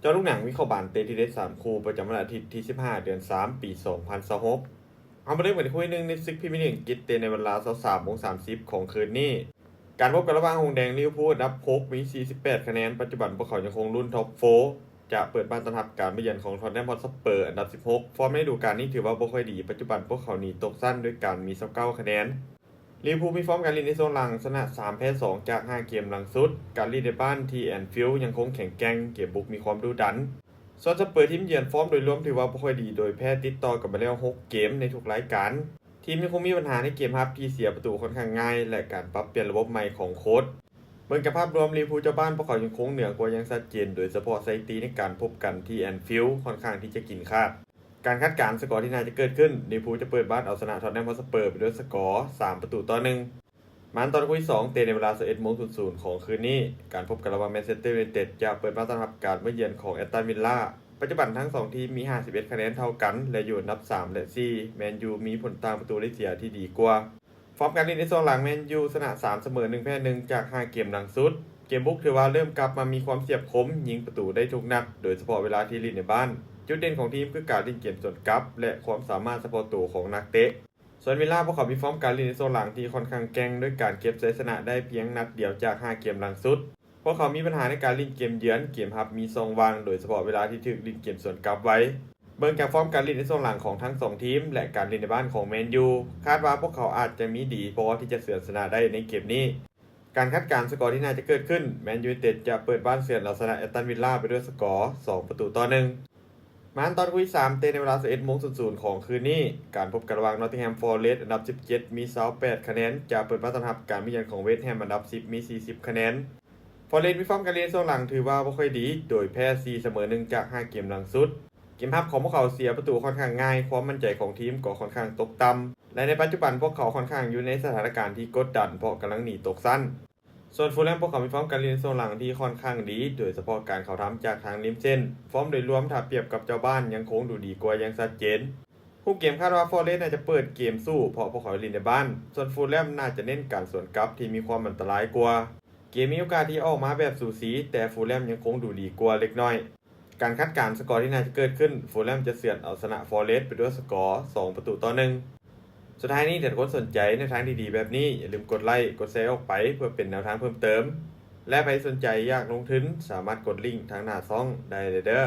ເຈາະລູກໜັງວິເຄາະບານເຕະທີເດັດສາມຄູ່ ປະຈຳວັນອາທິດທີສິບຫ້າ ເດືອນສາມ ປີສອງພັນຊາວຫົກ. ເຮົາມາເລີ່ມກັນທີ່ຄູ່ທີໜຶ່ງ ໃນສຶກພຣີເມຍລີກອັງກິດ ເຕະໃນເວລາຊາວສາມໂມງສາມສິບຂອງຄືນນີ້. ການພົບກັນລະຫວ່າງຫົງແດງລິເວີພູລ ອັນດັບຫົກ ມີສີ່ສິບແປດຄະແນນ, ປັດຈຸບັນພວກເຂົາຍັງຄົງລຸ້ນທັອບໂຟ ຈະເປີດບ້ານຕ້ອນຮັບການມາເຢືອນຂອງທອດແນມຮອດສະເປີ ອັນດັບສິບຫົກ. ຟອມໃນລະດູການນີ້ຖືວ່າບໍ່ຄ່ອຍດີ, ປັດຈຸບັນພວກເຂົາໜີຕົກຊັ້ນດ້ວຍການມີຊາວເກົ້າຄະແນນ. ລິເວີພູລມີຟອມການຫຼິ້ນໃນຊ່ວງຫຼັງ ຊະນະສາມ ແພ້ສອງ ຈາກຫ້າເກມຫຼັງສຸດ. ການຫຼິ້ນໃນບ້ານທີ່ແອນຟິວຍັງຄົງແຂງແກ່ງ, ເກມບຸກມີຄວາມດຸດັນ. ສ່ວນສະເປີ ທີມເຢືອນ ຟອມໂດຍລວມຖືວ່າບໍ່ຄ່ອຍດີ ໂດຍແພ້ຕິດຕໍ່ກັນມາແລ້ວຫົກເກມໃນທຸກລາຍການ. ທີມຍັງຄົງມີບັນຫາໃນເກມຮັບທີ່ເສຍປະຕູຂ້ອນຂ້າງງ່າຍ ແລະ ການປັບປ່ຽນລະບົບໃໝ່ຂອງໂຄດ. ເບິ່ງຈາກພາບລວມ ລິເວີພູລເຈົ້າບ້ານພວກເຂົາຍັງຄົງເໜືອກວ່າຢ່າງຊັດເຈນ, ໂດຍສະເພາະສະຖິຕິໃນການພົບກັນທີ່ແອນຟິວ ຂ້ອນຂ້າງທີ່ຈະກິນຂາດ. ການຄາດການສະກໍທີ່ໜ້າຈະເກີດຂຶ້ນ, ລິເວີພູລຈະເປີດບ້ານເອົາຊະນະທອດແນມຮອດສະເປີໄປດ້ວຍສະກໍສາມປະຕູຕໍ່ໜຶ່ງ. ມາຕອນຄູ່ທີສອງ ເຕະໃນເວລາຊາວເອັດໂມງສູນສູນຂອງຄືນນີ້. ການພົບກັນລະຫວ່າງແມນເຊັດເຕີຢູໄນເຕັດ ຈະເປີດບ້ານຕ້ອນຮັບການມາເຢືອນຂອງແອັສຕັນວິນລາ. ປັດຈຸບັນທັງສອງທີມມີຫ້າສິບເອັດຄະແນນເທົ່າກັນ ແລະ ຢູ່ອັນດັບສາມ ແລະ ສີ່. ແມນຢູມີຜົນຕ່າງປະຕູໄດ້ເສຍທີ່ດີກວ່າ. ຟອມການຫຼິ້ນໃນຊ່ວງຫຼັງ ແມນຢູຊະນະສາມ ສະເໝີໜຶ່ງ ແພ້ໜຶ່ງ ຈາກຫ້າເກມຫຼັງສຸດ. ເກມບຸກຖືວ່າເລີ່ມກັບມາມີຄວາມສຽບຄົມ, ຍິງປະຕູໄດ້ທຸກນັດ, ໂດຍສະເພາະເວລາທີ່ຫຼິ້ນໃນບ້ານ. ຈຸດເດັ່ນຂອງທີມຄືການຫຼິ້ນເກມສວນກັບ ແລະ ຄວາມສາມາດສະເພາະໂຕຂອງນັກເຕະ. ສ່ວນວິນລາ ພວກເຂົາມີຟອມການຫຼິ້ນໃນຊ່ວງຫຼັງທີ່ຂ້ອນຂ້າງແກ່ງ ດ້ວຍການເກັບໄຊຊະນະໄດ້ພຽງນັດດຽວຈາກຫ້າເກມຫຼັງສຸດ. ພວກເຂົາມີບັນຫາໃນການຫຼິ້ນເກມເຢືອນ, ເກມຮັບມີຊ່ອງວ່າງ, ໂດຍສະເພາະເວລາທີ່ຖືກຫຼິ້ນເກມສວນກັບໄວ. ເບິ່ງຈາກຟອມການຫຼິ້ນໃນຊ່ວງຫຼັງຂອງທັງສອງທີມ ແລະ ການຫຼິ້ນໃນບ້ານຂອງແມນຢູ, ຄາດວ່າພວກເຂົາອາດຈະມີດີພໍທີ່ຈະເຊືອນຊະນະໄດ້ໃນເກມນີ້. ການຄາດການສະກໍທີ່ໜ້າຈະເກີດຂຶ້ນ, ແມນຢູໄນເຕັດຈະເປີດບ້ານເຊືອນເອົາຊະນະແອັສຕັນວິນລາໄປດ້ວຍສະກໍສອງປະຕູຕໍ່ໜຶ່ງ. ມາຕອນຄູ່ທີສາມ ເຕະໃນເວລາຊາວເອັດໂມງສູນສູນຂອງຄືນນີ້. ການພົບກັນລະຫວ່າງ Nottingham Forest ອັນດັບສິບເຈັດ ມີຊາວແປດຄະແນນ ຈະເປີດບ້ານຕ້ອນຮັບການມາເຢືອນຂອງ West Ham ອັນດັບສິບ ມີສີ່ສິບຄະແນນ. Forest ມີຟອມການຫຼິ້ນໃນຊ່ວງຫຼັງຖືວ່າບໍ່ຄ່ອຍດີ, ໂດຍແພ້ສີ່ ສະເໝີໜຶ່ງ ຈາກຫ້າເກມຫຼັງສຸດ. ເກມຮັບຂອງພວກເຂົາເສຍປະຕູຂ້ອນຂ້າງງ່າຍ, ຄວາມໝັ້ນໃຈຂອງທີມກໍຂ້ອນຂ້າງຕົກຕ່ຳ ແລະ ໃນປັດຈຸບັນພວກເຂົາຂ້ອນຂ້າງຢູ່ໃນສະຖານະການທີ່ກົດດັນ ເພາະກຳລັງໜີຕົກຊັ້ນ. ສ່ວນ Fulham ພວກເຂົາມີຟອມການຫຼິ້ນໃນຊ່ວງຫຼັງທີ່ຂ້ອນຂ້າງດີ, ໂດຍສະເພາະການເຂົ້າທຳຈາກທາງລິມເສັ້ນ. ຟອມໂດຍລວມຖ້າປຽບກັບເຈົ້າບ້ານຍັງຄົງດູດີກວ່າຢ່າງຊັດເຈນ. ຮູບເກມຄາດວ່າ Forest ໜ້າຈະເປີດເກມສູ້ ເພາະພວກເຂົາຫຼິ້ນໃນບ້ານ, ສ່ວນ Fulham ໜ້າຈະເນັ້ນການສວນກັບທີ່ມີຄວາມອັນຕະລາຍກວ່າ. ເກມມີໂອກາດທີ່ອອກມາແບບສູສີ, ແຕ່ Fulham ຍັງຄົງດູດີກວ່າເລັກນ້ອຍ. ການຄາດການສະກໍທີ່ໜ້າຈະເກີດຂຶ້ນ, Fulham ຈະເຊືອນເອົາຊະນະ Forest ໄປດ້ວຍສະກໍສອງປະຕູຕໍ່ໜຶ່ງ. ສຸດທ້າຍນີ້ ຖ້າທຸກຄົນສົນໃຈແນວທາງດີໆແບບນີ້, ຢ່າລືມກົດໄລ, ກົດແຊອອກໄປ ເພື່ອເປັນແນວທາງເພີ່ມເຕີມ ແລະ ໃຜສົນໃຈຢາກລົງທຶນ ສາມາດກົດລິ້ງທາງໜ້າຊ່ອງໄດ້ເລີຍເດີ້.